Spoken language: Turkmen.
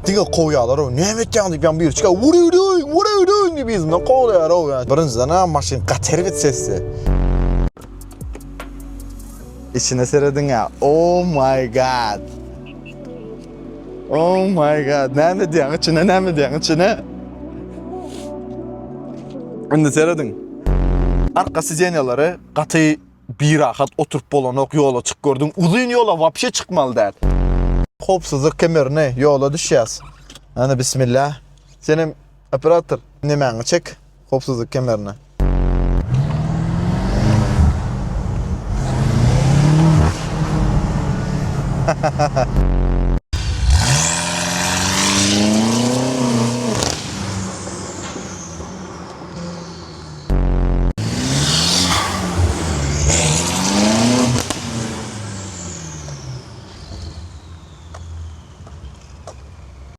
Diňe kowýarlar-ow, näme etýäň diýip ýaňy biri çykýar, what are you doing, what are you doing diýip yzyndan kowlaýar-ow ýa. Birinjiden-ä maşyn gaty erbet sesli. Içine serediň-ä, oh my god. Oh my god, näme diýýäň içine, näme diýýäň içine? Indi serediň. Arka sidenýalary gaty birahat oturyp bolanok ýola çyk gördüň uzyn ýola wapşe çykmaly däl. Howpsuzlyk kemerini ýola düşýäs. Ana bismillah. Senem operator nemäňi çek howpsuzlyk kemerini.